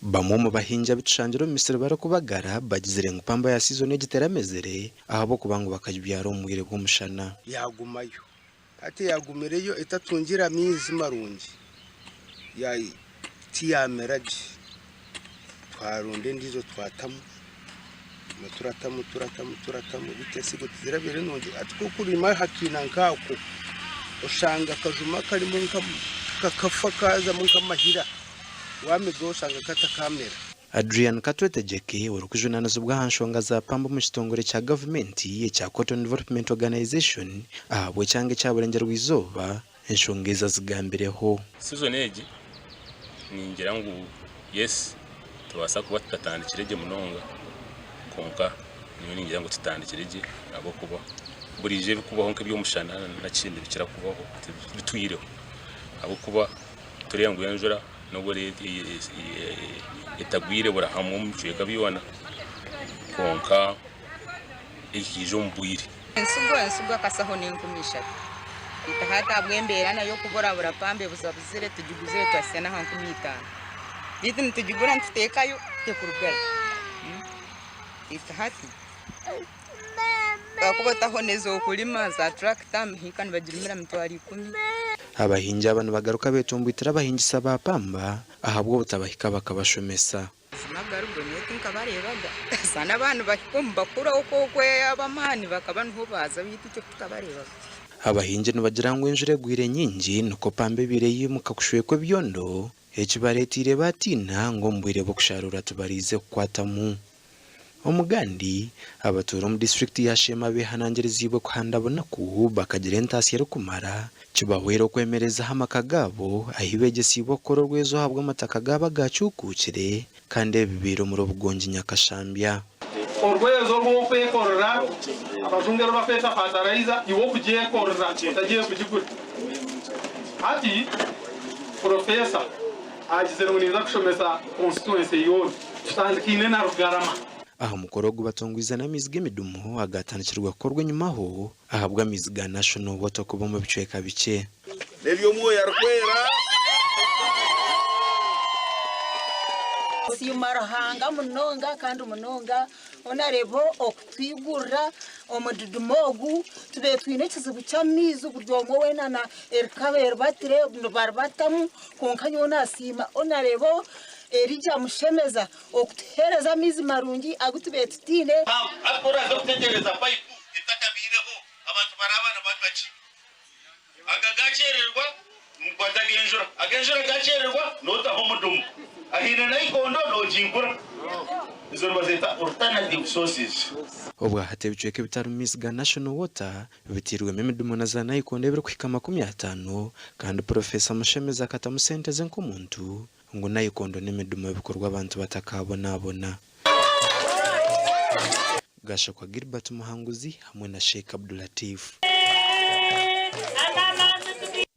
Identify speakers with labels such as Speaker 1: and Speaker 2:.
Speaker 1: Bamwe omu bahingi abu tushangire omu misiri barikubagara bagizire ngu pamba ya siizoni egi teramezire ahabw'okuba ngu bakagibyara omu bwire bw'omushana.
Speaker 2: Yaagumayo. Hati yaagumireyo etatungire amaizi marungi, tiyaamera gye. Twaronda endiijo twatamu, turatamu turatamu turatamu beitu ensigo tizirabaire nungi. Hati ku orikurima aha kiina nk'ako, oshanga akajuma karimu kakafa kaazamu nk'amahira, waamigaho oshanga katakamera.
Speaker 1: Adrian Katwetegyeke, orikujunaanizibwa aha nshonga za pamba omu kitongore kya gavumenti ekya Cotton Development Organisation ahabw'ekyanga ekya Burengyerwa-izooba, enshonga ezi azigambireho.
Speaker 3: Season egi ningira ngu yes nitubaasa kuba tutatandikire gye munonga kwonka nyowe ningira ngu tutandikire gye ahabw'okuba buriijo ebirikubaho nk'eby'omushana n'ekindi bikira kubaho bitwireho ahabw'okuba Nitureeba ngu enjura n'obu etagwire buri hamwe omu bicweka byona kwonka ekaija omu bwire.
Speaker 4: Ensigo ensigo akasaho n'enkumi ishatu beitu hati ahabw'embeera nayo okuburabura pamba ebuzabuzire tugiguzire twahitsya n'aha 5000 beitu nitugigura nituteekayo tekurugayo beitu hati Ahakuba otaho n'ez'okurima za turakita amahika nibagirimira 100,000.
Speaker 1: Abahingi aba nibagaruka betomboitira abahingisa ba pamba ahabw'obutabahika bakabashomesa.
Speaker 4: Mazima agarigo nyowe tinkabareebaga sana abaana nibahika omu bakuru okwo okwo ab'amaani bakaba niho baaza beitu itwe titukabareebaga.
Speaker 1: Abahingi nibagira ngu enjura egwire nyingi nikwo pamba ebaire eimuka kushwekwa ebyondo ekibareeteire baatiina ngu omu bwire bw'okusharuura tibaraije kukwatamu. Omugandi, abatuura omu disiturikiti ya Sheema behanangiriziibwe kuhanda bunaku bakagira entaasya erikumara kibahwere okwemerezaho amaka gaabo ahi beegyesiibwe okukora orwezo ahabw'amataka gaabo agaacuukuukire kandi ebi bibaire omuri Obugongi Nyakashambya.
Speaker 5: Orwezo orw'okwekorera, abajungu eru barikweta fatarayiza, iwe okugyekorera otagiire kugigura. Hati Purofeesa agizire ngu ninza kushomesa constituency yoona. Tutandikaine na Rugarama.
Speaker 1: Aha mukoro ogu batongwize n'amaizi g'emidumu agaatandikirwe kukorwa enyimaho ahabw'amaizi ga National Water kuba omu bicweka bikye.
Speaker 6: N'eby'Omwoyo Arikwera.
Speaker 7: Nsiima Ruhanga munonga kandi munonga onareeba okutwigurira omududumo ogu tubaire twine ekizibu ky'amaizi buri omwe weena na erikaba eribatire nibaribatamu kwonka nyowe nasiima onareeba Elija Mushemeza okutuheereza amaizi marungi agu tubaire tutaine.
Speaker 6: Hati ku oraaze kutegyereza payipu etakabaireho, abantu baraaba nibanywa ki? Aga gaakyererwa, nimukwata ag'enjura. Ag'enjura gaakyererwa, nootaho omudumu. Ahaine naikondo, noogiigura. Ezo nibazeeta alternative sources.
Speaker 1: Obwahati ebicweka ebitari mu maizi ga National Water bitairwemu emidumu na za naikondo ebirikuhika 50 kandi Purofeesa Mushemeza akatamu sente ze nk'omuntu ngu naikondo n'emidumu ebikorwa abantu batakaabonabona. Gashakwa Gilbert Muhanguzi hamwe na Sheikh Abdulatif.